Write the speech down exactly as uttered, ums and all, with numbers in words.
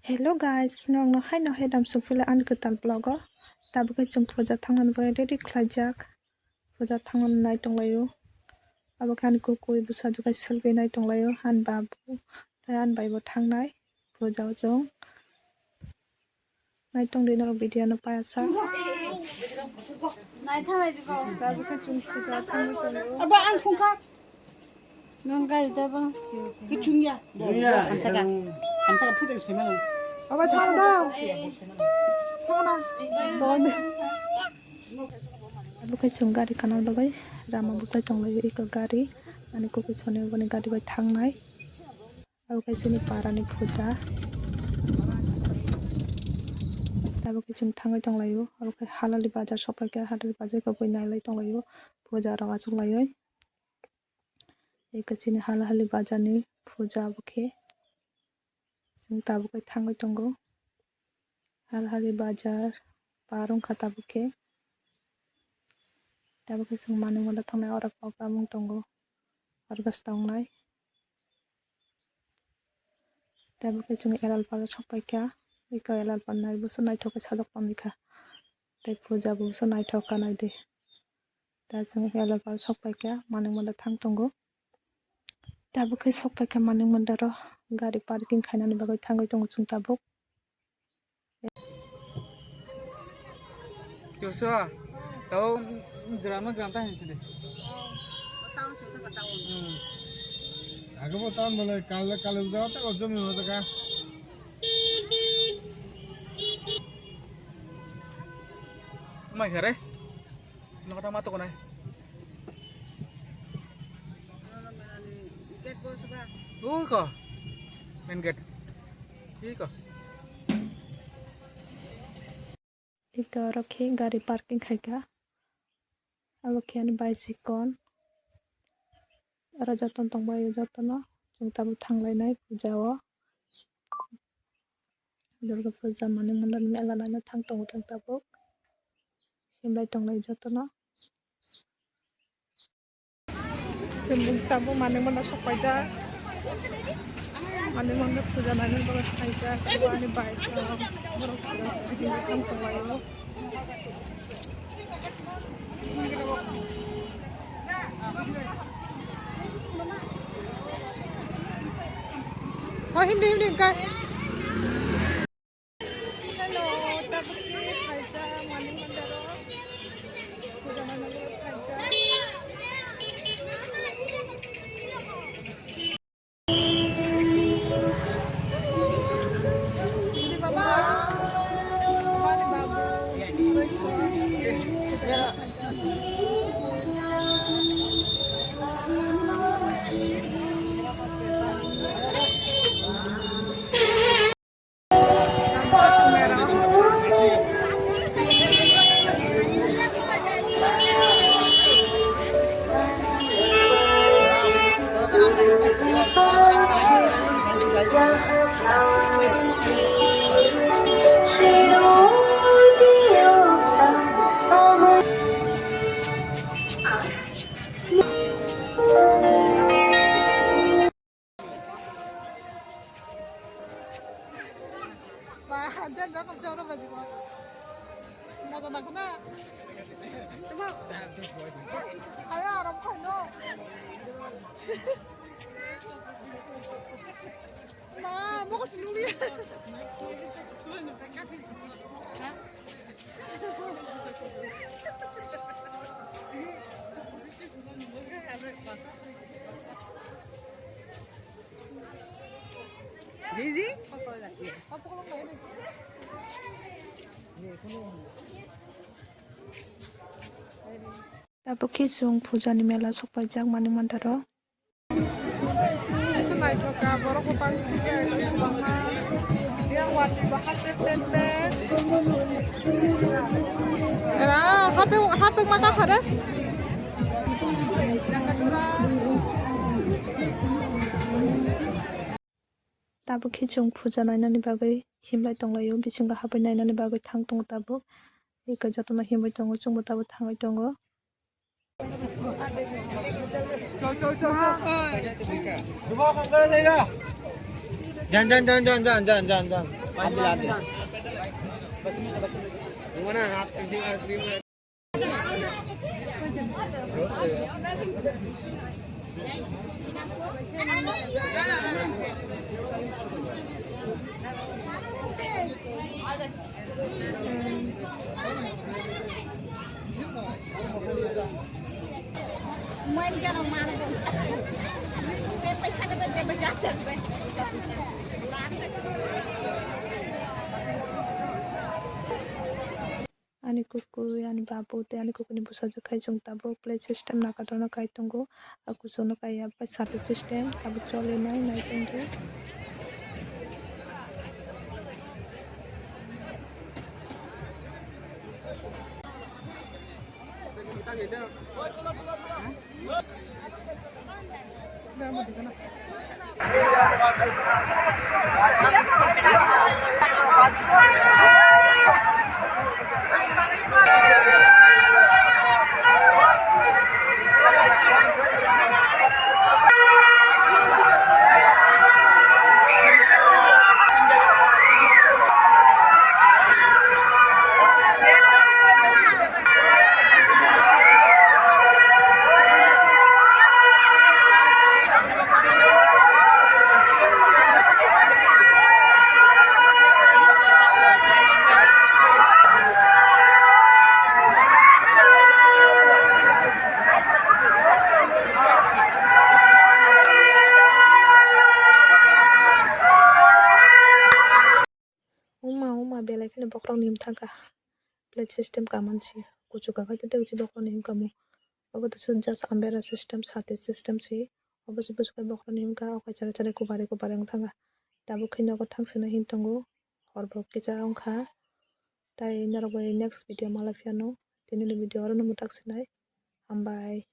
Hello guys, norokno haino hai dam songphila ani kwtal vlog o. Tabukhe chwng puja thangnani bagwi ready khlaijak. Puja thangnani nai tonglaio. Abo khe ani kukui bwsajwk hai selfie nai tonglaio. Ani babu tei ani bai bo thangnai puja o chwng. Nai tongdi norok video no payasa. Nai thanglai di ko. Tabukhe chwng puja thangwi tongo. Abo ang thungkha. Nwng gari driver no sikhe. Kichung ya. Hamtaka. Hamtaka phutai se mano. Abo thang da. Thang da. Abo khe chwng gari kana bagwi rama bwsai tonglaio eko gari. Ani kukui soni boni gari bai thangnai. Abo khe chini parani puja. Abo khe chwng thangwi tonglaio. Abo khe halali bazar sokphaikha, halali bazar khe bui nailai tonglaio. Puja rok achuklaioi. Eko chini halali bazar ni puja abo khe. Chwng tabuk khe thangwi tongo. Halali bazar par wngkha tabuk khe. Tabuk khe chwng manwi mala thangnai oro program wng tongo. Orkestra wngnai. Tabuk khe chwng Elalpara sokphaikha. Eko Elalpara nai bwswk naithok khe sajak tongkha. Tei puja bo bwswk naithok kha naidi. Da chwng Elalpara sokphaikha, Manik Mandar thang tongo. Tabuk khe sokphaikha Manik Mandar o gari parking khainani bagwi thangwi tongo chwng tabuk. Joshua, tao gram na gram ta hinsi de. Hmm. Age bo tam bole kal kal uja ta ko jomi ho jaga. Mai khare. Nokta ma tokonai. Ui ko. Main gate. Ui ko. Ito oro khe gari parking khaikha. Abo khe ani bicycle. Oro jotono tongbaio jotono. Chwng tabuk thanglainai puja o. Durga puja mani mandal mela naina thang tongo chwng tabuk. Himlai tonglai jotono. Chwng tabuk mani mandal sok paijak. Mani mandal puja naina bagwi phaijak. Ani bai sa borok chwng thang tonglaio. Oh, hindi, hindi, engkau. Hello, tabuk khe phaijak mani mandal o. Puja naina bagwi phaijak. Ba, dan dan kau jauh lagi kau. Mau tak nak kena? Cuma, ayo, orang kau no. Ma, mau kau sendiri. Tabuk khe chwng puja ni mela sok paijak mani mandar o. Naithok kha, borok bo bangsi khe kwbangma. Yang watwi bo hapjak pen pen. Era hapjak, hapjak ma ta khare. Tabuk khe chwng puja nainani bagwi himlai tonglaio, bisingo habwi nainani bagwi thang tongo tabuk. Eko jotono himwi tongo, chwngbo tabuk thangwi tongo. Jan, jan, jan, jan. Ani kukui, ani babu tei ani kukui ni bwsajwk khai chwng tabuk plate system nakatorno kai tongo. A kuchukno kai ya bai sati system tabuk choli nai nai tongdi. Uma, uma, belai kheno bokhorok ni wng thangkha. Plate system kaman si. Kuchuk kakhai tei tei bokhorok ni wng kamo. Obo to sut just ambera system, sati system si. Obo se bwswk bokhorok ni wng kha, o kaisa chara chara kubari kubari wng thangkha. Tabuk khe nogo thang sina hin tongo. Hor bo kisa wng kha. Tai norok bai next video malai phiano. Tini ni video oro no mwthak sinai. Hambai.